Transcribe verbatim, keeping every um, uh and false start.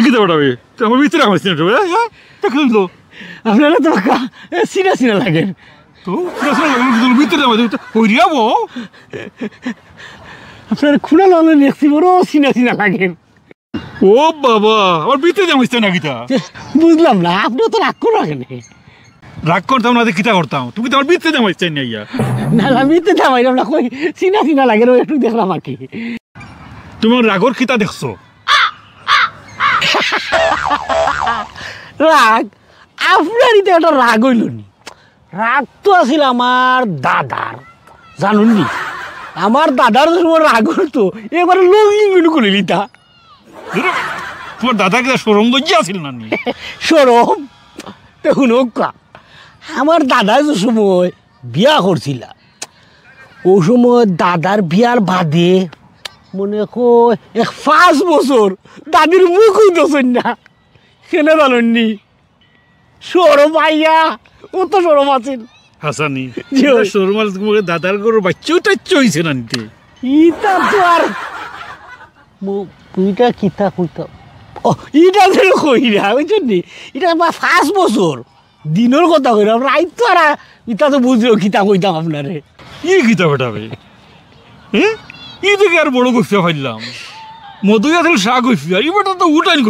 কিতা বেটা বে? তুই আমার ভিতরে আমার সিনেমা, হ্যাঁ? হ্যাঁ? দেখলাম তো। আপনারা তো বাক্কা, এ, চিনা চিনা লাগের। তো, চিনা চিনা লাগের, তুই ভিতরে আমার, তুই কইরিয়া বউ? আপনার খুনা লালে দেখছি বড় চিনা চিনা লাগের। ও বাবা, আমার ভিতরে যাওয়া ইচ্ছা না কিতা? বুঝলাম না, আপনি তো রাগ করে রাখেন। রাগ করতাম না, তো কিতা করতাম? তুমি তো আমার ভিতরে যাওয়া ইচ্ছা না ইয়া। না, না, ভিতরে যাওয়াইলাম না, কই চিনা চিনা লাগের, ওই একটু দেখলাম আর কি। তোমার রাগর কিতা দেখছো? রাগ? আপনারই তো একটা রাগ অইল নি। রাগ তো আছিল আমার দাদার, জানুন নি? আমার দাদার যে সময় রাগ অইতো, একবারে লঙ্গিং করে লিতা। ধুর, তোমার দাদা কিতা শরম লজ্জা আছিল না নি? শরম? তো হুনউক্কা, আমার দাদায় যে সময় বিয়া করছিলা, ও সময় দাদার বিয়ার বাদে মনে কয় এক পাঁচ বছর দাদির মুখও দেখছইন না। কেনে জানইন নি? শরম আইয়া, ও তো শরম আছিল। হাসানি, জি, ওই। শরম আর তোমার দাদার ঘরর বাচ্চাও টাচ্চা হইছে না নিতে। ইটা তো আর মু-, ইটা কিতা কইতাম? ও, ইটা তো কই না, বুঝছেন নি? ইটা আমার পাঁচ বছর। দিনর কথা কইলাম, রাইত তো আর আ-, ইটা তো বুঝলো কিতা কইতাম আপনারে। ই কিতা বেটা বে? হ্যাঁ? ই দেখি আর বড় গফিয়া পাইলাম। মধুই আছিল শাক গফিয়া, ই বেটা তো উঠাইন গফিয়া।